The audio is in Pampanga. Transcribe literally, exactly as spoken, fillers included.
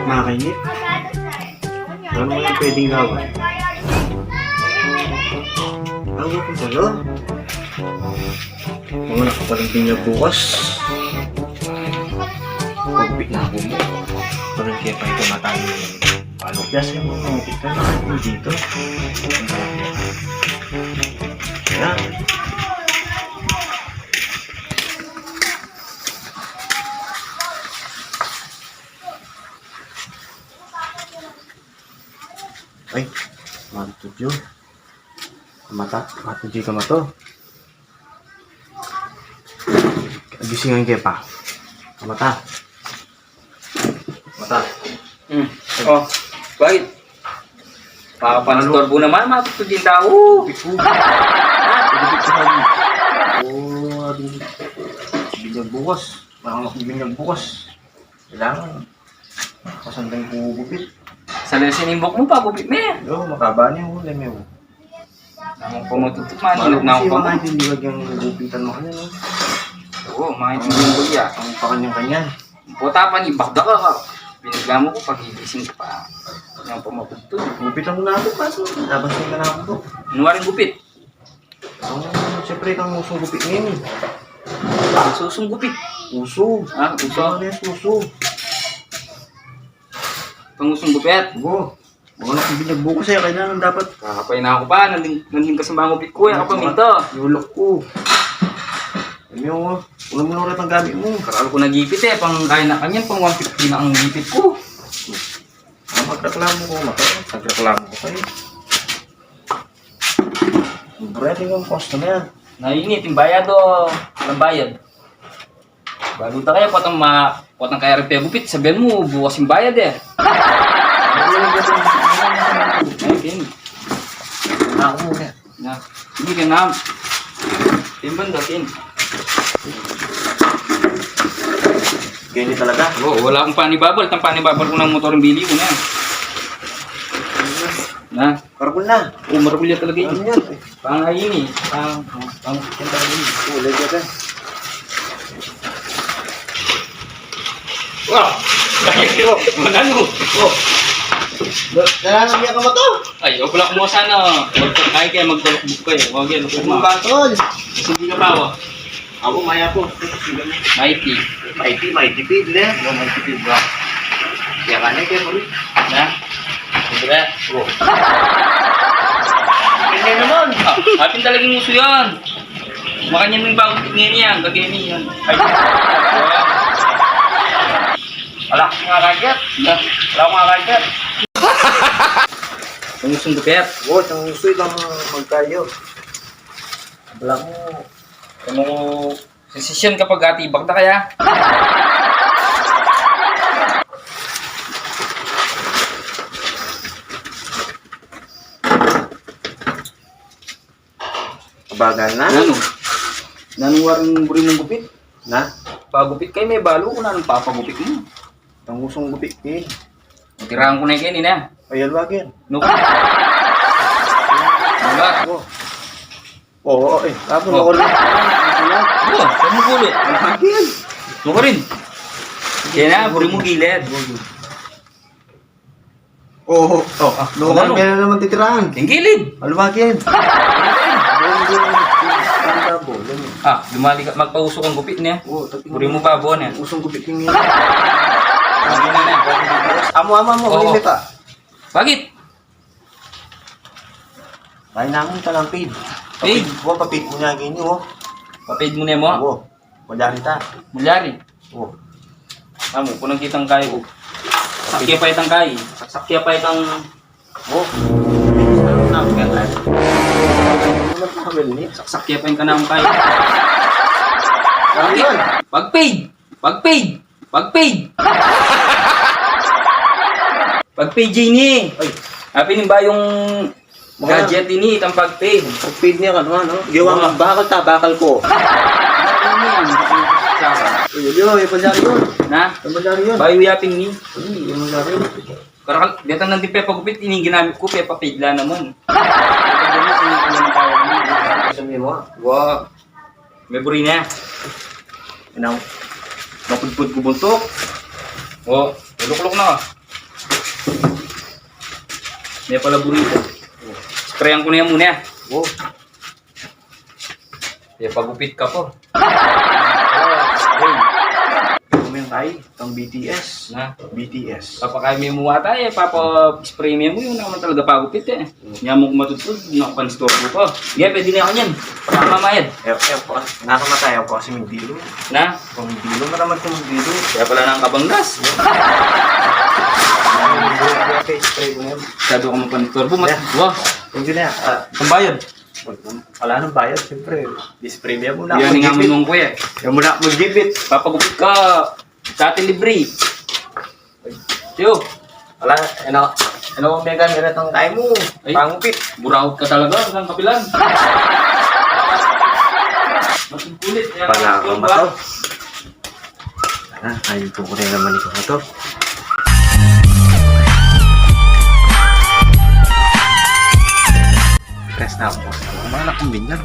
Makainit. Ano kaya pwedeng gawa? Ang gutom ko, no? Mga nakapagpinda bukas. Pagpit na ako mo. Parang kaya pa ito matalo. Ano, biasa yung mga pita na ako dito. Yan. Ay, mantug yun. Mata, mantug yun ka mato. Gisingan ke pa. Mata. Mata. Hmm. Oh, bakit? Papanistorbo naman, matutug yung tao. Gupit ko. Gupit ko lagi. Oh, ating binyag bukas. Parang ako binyag bukas. Kailangan. Pasandang ko gupit. Sa lesi nimbok mo pa, gupit me. Yo, makaba niya, oh, leme, oh. Nang pamatutup, Malu mahinap ko na siya, ako pa. Mga hindi wag yung gupitan mo kanyan, no? Oo, mga hindi yung bulya. Ang pakanyan-kanyan. Puta pa ni bakda ka, ka. Pinagla mo ko, pagigising ko pa. Nang pamatutup. Gupitan mo na ako, pa. Labas na ka na ako, bro. Ano nga rin gupit? Ang, siyempre, kang usong gupit ngayon, eh. Ang susong gupit? Uso. Ah, uso. Ano yung uso? Pang usong gupit? Oo. Mga anak, binagbukas eh, kailangan dapat. Kakapay na ako pa, nanding, nanding kasama ko, pitko, eh, ako pa minta. Yulok ko. Ano yung, wala mo nang retang gamit mo. Karal ko nagipit eh, pang kaya na kanyan, pang one fifty na ang gipit ko. Ah, magreklamo ko, mata-, magreklamo ko kayo. Breathing yung customer. Na ini, timbayad o, walang bayad. Balu ta kaya, potang ma-, potang kaya rin pegupit, sabihan mo, bukas yung bayad eh. Ay, Ken. Ako muna. Na, hindi ka na. Timban daw, Ken. Ganyan talaga. Oo, wala akong panibabal. Itang panibabal ko ng motor yung bili ko na. Na. Maragul na. Oo, maragul yan talaga yun. Ano yan? Pang ayun eh. Pang, pang, pang ayun eh. Oo, lagyan ka. Wow! Manalo! Oh! Nalaman niya ka mo to? Ay, o pala kumuha sana. Magkakay kayo, magdalakbog kayo. Huwag yan, huwag Ano mo. Ba, tol? Kasi hindi ka pa, oh. Ako, maya po. Mighty. Mighty, mighty feed, ne? Oh, mighty feed, bro. Kaya ka na, kaya po. Na? Sobra. Oh. Hindi naman. Ah, atin talagang uso yan. Makanya mo yung bagong tingin niya, gagawin niya yan. Ay. Wala akong aragat. Na? Wala akong aragat. Ang usong gupit. Oo, ang uso lang magkayo. Wala mo. Ano, session kapag atibak na kaya? Kabagan na? Nanu? Nanu waring buri mong gupit? Na? Pagupit kayo, may balo ko na nang papagupit mo. Ang usong gupit, eh. Tirahan ko na yung kainin, eh. Ay, alwagin. No. Wala. Oo. Oo, eh. Tapos Oh. Ako lang. Oo, pamugulot. Alwagin. Ako rin. Kaya na, buri mo gilid. Oo. Oh, Ah, local ano? Kaya na naman titirahan. Yung gilid. Alwagin. Ah, lumali ka, magpausok ang gupit niya. Oo, tapi Buri mo pa, bon, eh. Usong gupit yung Ano na, na? Amo, amo, amo. Oo. Huli pa. Bakit? Ay, namin ka ng paid. Paid? Paid. Wa, papaid mo na ganyan, oh. Papaid mo na mo? Oo. Malyari ta. Malyari? Oo. Amo, kung nakitang kayo. Sakya pa itang kayo. Sakya pa itang Oh. Ano na, kaya tayo. Ano na, kaya ni? Saksak ya pa yung kanang kayo. Ano yun? Pag-paid! Pag-paid! Pag-paid! Pag-paid, Jenny! Ay. Happy ni ba yung Mga gadget ini, itang pag-paid? Pag-paid niya, ano, ano? Gawang Mga bakal ta, bakal ko. Ano yan? Sa akin. Uy, yun, yun, yung pangyari yun. Na? Yung pangyari yun. Bayo yapin ni. Uy, yung pangyari yun. Karakal, deta nang di pepagupit, ini ginamit ko, pepapaid la naman. Sabi mo, ah. Wa. May buri na. Inaw. Mapudpud ko buntok. O, lukluk na. May pala burrito. Sprayan ku na yan muna. O. May pagupit ka pa. Kumeng tayo, itang B T S. Na? B T S. Papakain me mu ata e, papa-spray me mu, yun naman talaga pagupit e. Nya mu ku matutulog, nakapanistorbo pa. Sige, pwede na ako niyan. Tama, Mayad. E, e, po, nasa mata, e, po kasi magdilo. Na? Kung magdilo, matamat kung magdilo. Kaya pala nang kabanggas. Okay, spray ko na yan. Masyado ka mapanistorbo, mat-, Yeah. Wah. Hindi na, ah, Ang bayad? Wala nang bayad, siyempre. Spray mo muna. Yan nga magipit. Munung ko e. Yan muna magipit. Papagupit ka. Sa atin libre. Tiyo. Ala, ano, ano ang mega nila tang tayo mo? Ay, pangupit. Buraot ka talaga, isang kapilan. Masing kulit, yan. Pala ang ako ba? Mato. Ah, ayun po ko rin naman ito. Ito. Press na ako. Ang mga nakumbinyan.